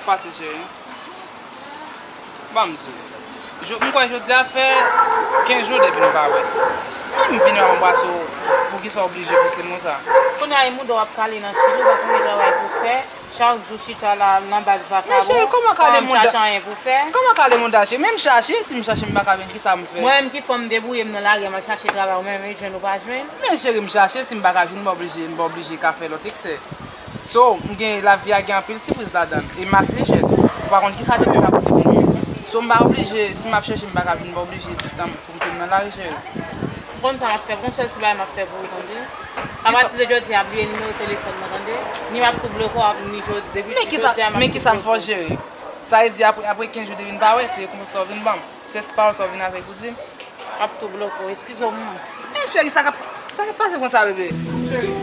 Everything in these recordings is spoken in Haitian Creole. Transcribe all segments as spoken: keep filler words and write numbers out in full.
Pase, cheri. Ban m di w. Jo-, m kwè jodi a fè kenz jou depi nou pa wè. Wi, m vin la, m anbrase w. Poukisa w oblije pouse m konsa? Kounye a, e mouda w ap kale nan chili, w pa konn travay pou fè. Chak jou chita la nan baz vakabon. Men cheri, kòman kale mouda? Chache anyen pou fè. Kòman kale mouda, cheri? Men m chache, si m chache, m pa ka jwenn, kisa m fè? Mwen menm ki fò m debouye m nan lari a, m al chache travay, ou menm, e jwenn ou pa jwenn. Men cheri, m chache, si m pa ka jwenn, m oblije, m oblije ka fè lòt eksè. So, m gen, lavi a gen anpil sipriz ladan l. E m ase jèn. Ou pa konn kisa demen ka pote pou mwen. So, m pa oblije, si m ap chèche, m pa ka jwenn, m pa oblije tout tan pou m tounen nan lari, cheri. Ou konn sa m ap fè, gon sèl ti bagay m ap fè pou ou, tande? Apati de jodi a, bliye nimewo telefòn mwen, tande? Ni m ap tou bloke w, ni jodi, depi jodi a, m ap tou bloke w. Men kisa m fè w, cheri? Sa vle di apre, apre kenz jou depi n pa wè, se konsa w vin ban m. Se pawòl sa w vin avèk ou di m? M ap tou bloke w. Eskize w, manman. Men cheri, sa k ap, sa k ap pase konsa, bebe? Cheri.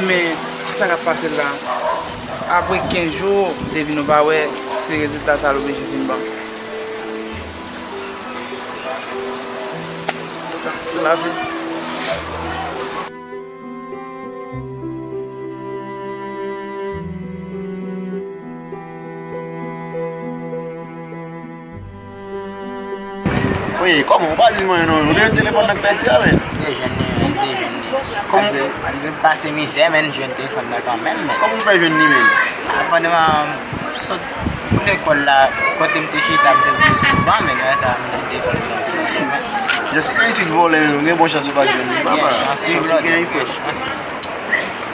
Men, sa k ap pase la? Apre kenz jou, depi nou pa wè, se rezilta sa l oblije vin ban m. Se lavi. Wi, kòman? Ou pa di mwen non, ou te jwenn telefòn nan k pèdi a, men? M te jwenn li, men, m te jwenn li. Kòman? Malgre, malgre m pase mizè, men m jwenn telefòn nan kanmenm, men. Kòman ou fè jwenn li, men? A, pandan m sot pou lekòl la, kote m te chita, m te vin souvan, men lè sa, m jwenn telefòn sa, m te jwenn li, men. Jessica isit vòlè, men ou gen bon chans ou pa t jwenn li, papa. Gen chans, wi, brother, gen chans.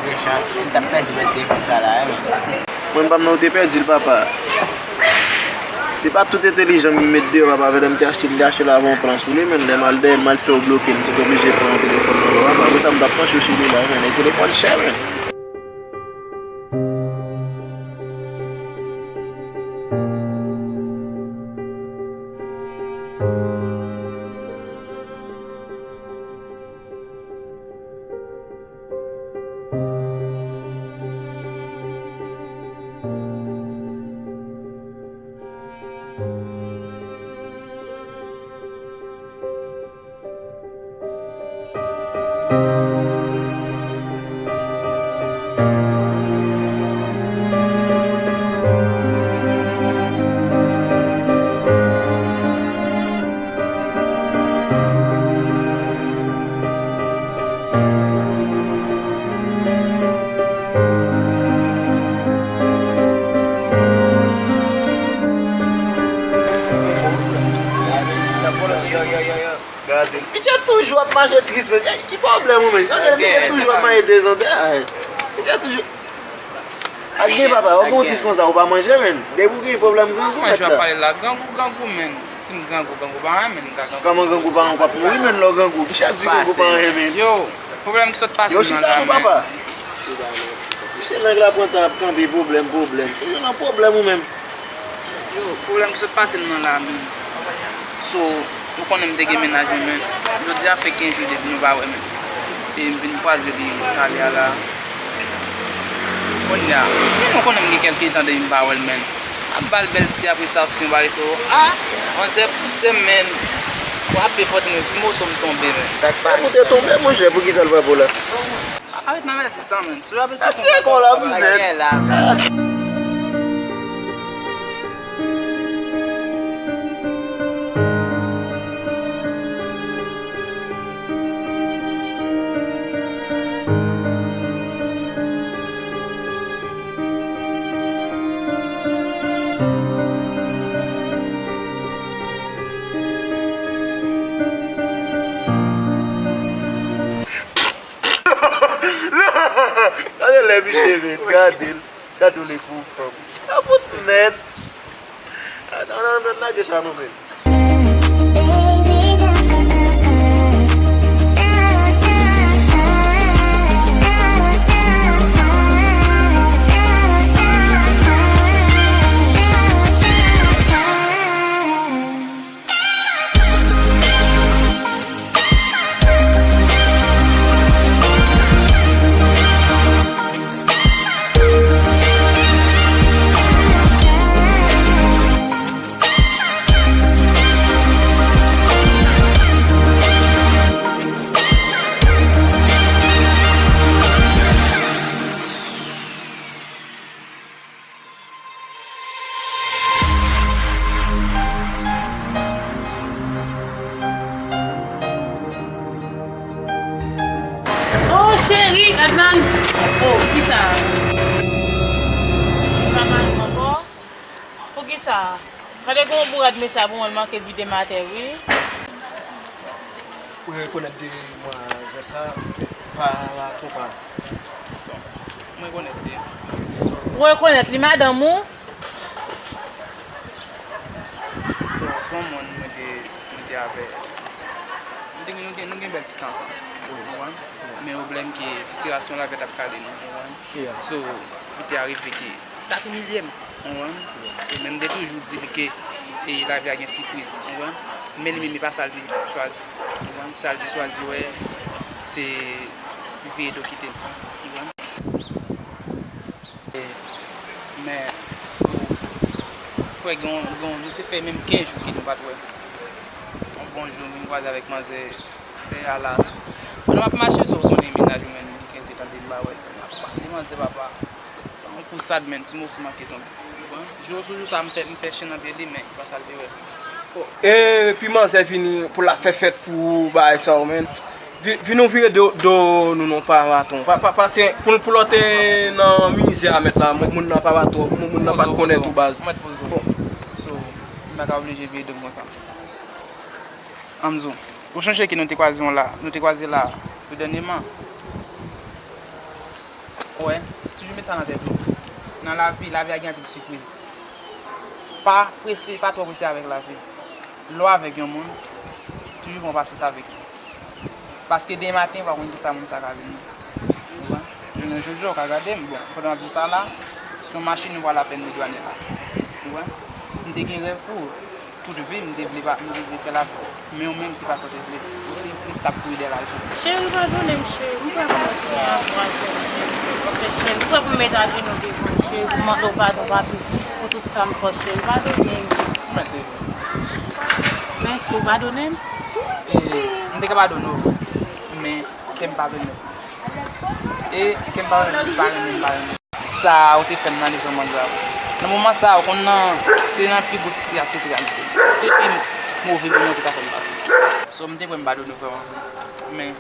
Gen chans. M t ap pèdi bèl telefòn sa la, wi, men. Mwen, m pa m nan, ou te pèdi l, papa. Se pa tout entelijan m met deyò, papa. Avè lè m te achte l, m te achte l avè yon plan sou li, men lè m al dèyè l, m al fè yo bloke m, m te oblije pran yon telefòn nan men w, papa. Apre sa, m t ap panche w sou li la, men e telefòn chè, men. Gade l. Misye toujou ap mache tris, men. Ki pwoblèm ou, men? Gade l, misye toujou ap mache dezòdè. Misye toujou. Ak gen papa, ou gen tris konsa, ou pa manje, men. Depi ou gen pwoblèm grangou, mèt la. Mwen jwa pale la, grangou, grangou, men. Si m grangou, grangou pa anyen, men m ka grangou. Kòman grangou pa anyen, w ap mouri, men, lè w grangou. Misye ap di grangou pa anyen, men. Yo, pwoblèm ki sot pase m nan la, men. Yo, chita non, papa. Misye nèg la pran tan ap kanpe pwoblèm, pwoblèm. Toujou nan pwoblèm ou menm. Yo, pwoblèm ki sot pase m nan la, men. So, ou konnen m te gen mennaj mwen, men jodi a fè kenz jou depi nou pa wè, men. E m vin kwaze li talè a la. Kounye a, men nou konnen m gen kèlke tan depi m pa wè l, men. M ap ba l bèl si apre sa, si yon bagay so, a, manzè pouse m, men. Frape fò, tande yon ti moso m tonbe, men. Sa k pase? Ou te tonbe, monchè, poukisa l frape w la? Arèt nan pèdi tan, men. Si w ap esplike m bagay la. Gade lè misye ret, gade l. Gade w le pou fanm. A fout mèd. A, nan, nan, nan, lage sa non, men. Adnan! Oh, kisa? Li pa mari m ankò? Poukisa? Gade gon bourad mesye ap manke vide m atè, wi. Ou rekonèt demwazèl sa pa konpa. Bon, mwen rekonèt li. Ou rekonèt li, madanm ou? Se, se yon moun mwen te, mwen te avè. Nou te, nou te, nou gen bèl ti tan ansanm. Ou konprann? Men pwoblèm ke sitiyasyon lavi a t ap kale nou, ou konprann? So, li te arive ke t ap imilye m, ou konprann? E men m te toujou di li ke, e, lavi a gen sipriz, ou konprann? Men li menm, e pa sa l te chwazi, ou konprann? Sa l te chwazi, wè, se li vire do kite m, ou konprann? E, men, so, frè, gen, gen, nou te fè menm kenz jou ke nou pa t wè. Yon bon jou, m vin kwaze avèk manzè, fè alas. Pandan m ap mache, so, w konnen mennaj ou menm, li gen te tande m ba wè. M ap pase manzè, papa. Yon kou sad, men, ti moso manke tonbe. Jou sou jou sa, m fè, m fè chenn nan pye li, men, pa sa l te wè. Epi manzè vini pou l ap fè fèt pou bagay sa yo, men. Vi-, vin nou vire do, do nou non, pa maton. Pa, pa, pase pou, pou lòt te nan mizè a mèt la, moun, moun nan pa maton, moun, moun nan pa t konnen tou baz. Mwen t poze w. So, m pa ka oblije vire do m konsa. Ann di w, ou chonje ke nou te kwaze yon la, nou te kwaze la, tou dènyèman. Wè, toujou met sa nan tèt ou. Nan lavi, lavi a gen anpil sipriz. Pa prese, pa twò prese avèk lavi. Lè w avèk yon moun, toujou pran pasyans avèk li. Paske demen maten, ou pa konn kisa moun sa ka vin. Ou konprann? Jounen jodi a, ou ka gade m, bon, pandan m ap di w sa la, se yon machin nou pral apèn dedwane la. Ou konprann? M te gen rèv pou ou. Tout vi m, m te vle pa, m te vle fè lavi. Men ou menm, se pa sa w te vle. Ou te plis t ap kouri dèyè lajan. Cheri, padone m, cheri. M prè pou m retounen avè w, cheri. Silvouplè, cheri. M prè pou m met ajenou devan w, cheri, pou m mande w padon, papi, pou tout sa m fè w, cheri. Padone m. Mèsi, ou padone m? E, m te ka padone w, men kè m pa pèmèt. E kè m pa renmen, m pa renmen, m pa renmen. Sa ou te fè m nan, li vrèman grav. Nan moman sa a, ou konn nan, se nan pi gwo sitiyasyon ou te ka mete m. Se pi move moman ou te ka fè m pase. So, m te prè m padone w vrèman vre. Men,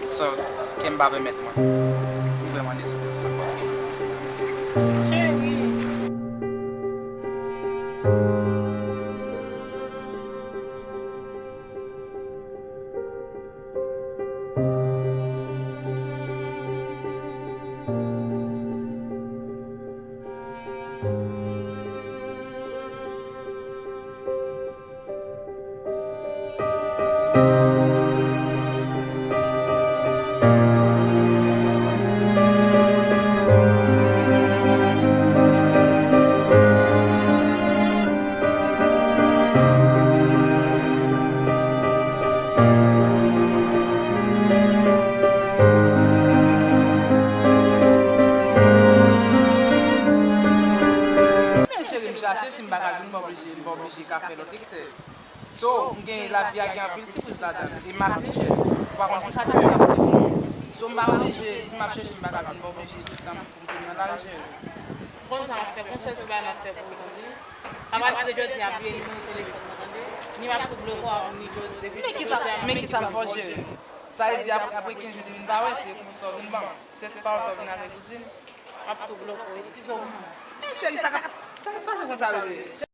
sorry, kè m pa pèmèt mwen. M vrèman dezole pou sa k pase. Cheri. Men cheri, m chache, si m pa ka jwenn, m oblije, m oblije ka fè lòt eksè. So, m gen, lavi a gen anpil sipriz ladan l. E masenjè, ou pa konn kisa Bondye ap fè pou mwen. So, m pa oblije, si m ap chèche, m pa ka jwenn, m oblije tout tan pou m tounen nan lari, cheri. Konn sa m ap fè, konn sèl ti bagay m ap fè pou ou, tande. A pati de jodi a, bliye nimewo telefòn mwen, tande. Ni w ap tou bloke w, ni jodi, depi men kisa, men kisa m fè w, cheri? Sa vle di, apre, apre kenz jou, depi n pa wè, se konsa w vin ban m. Se, se pawòl sa w vin avèk ou di m. M ap tou bloke w, eskize w pou mwen. Men cheri, sa k ap, sa k ap pase konsa, bebe?